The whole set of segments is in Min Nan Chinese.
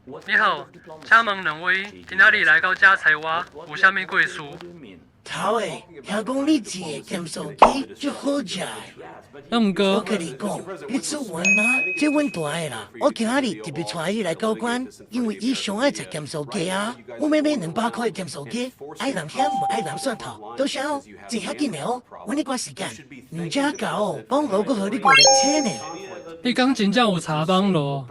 你好，請問兩位今仔日來到遮揣我，有啥物貴事？頭的，聽講你這个鹹酥雞足好食的。啊，毋過我共你講，你出阮啊，這阮大的啦。我今仔日特別帶伊來交關，因為伊上愛食鹹酥雞啊。我欲買200箍的鹹酥雞，愛淋薳嘛愛淋蒜頭，多謝哦，真較緊的哦。阮咧趕時間，毋才到，網路閣予你50千呢。你敢真正有查網路？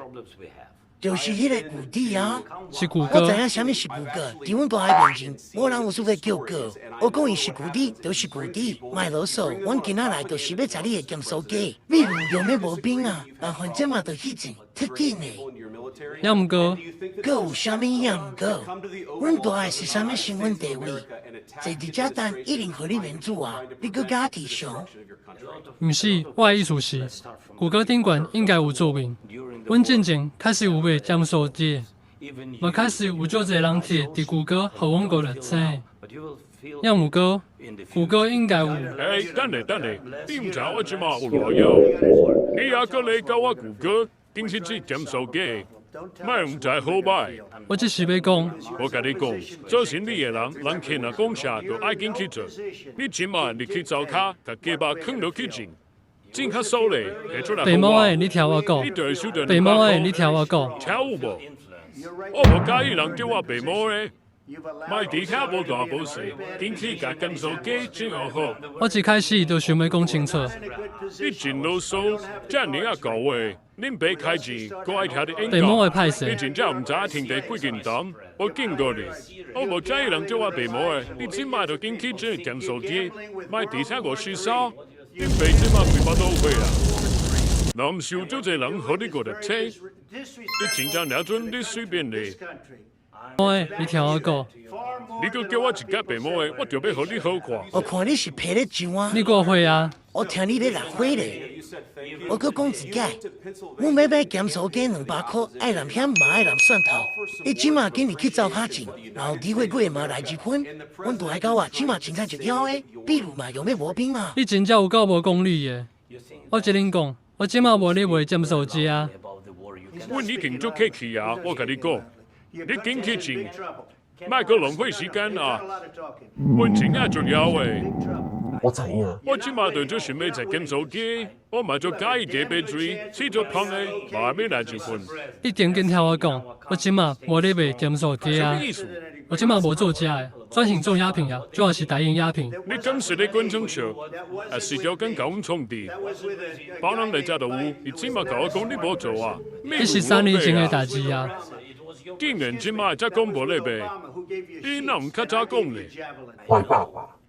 就是彼个谷底啊。是谷歌。我知影啥物是谷歌，佇阮大的面前，無人有資格叫歌。我講伊是谷底，就是谷底，莫囉嗦。阮今仔來就是欲食你的鹹酥雞，你有用的無冰啊？但反正嘛，就去整，忒緊的。也毋過，閣有啥物也毋過？阮大的是啥物身份地位？坐佇遮等一定予你面子啊！你閣敢提上？毋是，我的意思是，谷歌頂懸應該有注明。阮進前確實有賣鹹酥雞，嘛確實有足濟人貼佇谷歌予阮50千。也毋過，谷歌應該有。欸，等下等下，你毋知我這馬有偌枵？你猶閣來共我谷歌，緊去煮鹹酥雞，莫毋知好歹。我只是欲講，我共你講，做生理的人，人客若講啥，就愛緊去做。你這馬入去灶跤，共雞肉囥落去煎，煎較酥咧，提出來爸母的，你聽我講。你就會收著爸母的，你聽我講。聽有無？我無佮意人叫我爸母的。莫佇遐無大無細，緊去共鹹酥雞煎予好。我一開始就想欲講清楚。你真囉嗦，遮爾仔厚話，恁爸開錢，閣愛徛佇演爸母的歹勢。你真正毋知影天地幾斤重？我警告你，我無佮意人叫我爸母的。你這馬就緊去煮鹹酥雞，莫佇遮543。恁爸這馬規腹肚火啊！若毋是有足濟人予你50千，你真正掠準你隨便咧。母的，你聽我講。你閣叫我一個爸母的，我就欲予你好看。我看你是皮咧上啊！你過歲啊？我聽你咧鬧火咧。我閣講一擺，阮欲買鹹酥雞200箍，愛淋薳嘛愛淋蒜頭。你這馬緊入去灶跤煎，然後機會過嘛來一分。阮大个狗啊，這馬真正就枵的，比如嘛用欲無冰啊。你真正有夠無講理的。我一恁講，我這馬無咧賣鹹酥雞啊。阮已經足客氣啊，我共你講，你緊去煎，莫閣浪費時間啊！阮真正足枵的。我知影。我這馬就足想欲食鹹酥雞，我嘛足佮意雞白水，煮足芳的，嘛欲來一份。你緊緊聽我講，我這馬無咧賣鹹酥雞啊。啥物意思？我這馬無做食的，轉型做影片啊，主要是代言影片。你敢是咧滾床笑？抑是刁工共阮創治？別人來食就有，你這馬共我講你無做啊？彼是3年前的代誌啊。竟然這馬才講無咧賣，你哪毋較早講咧？壞爸爸。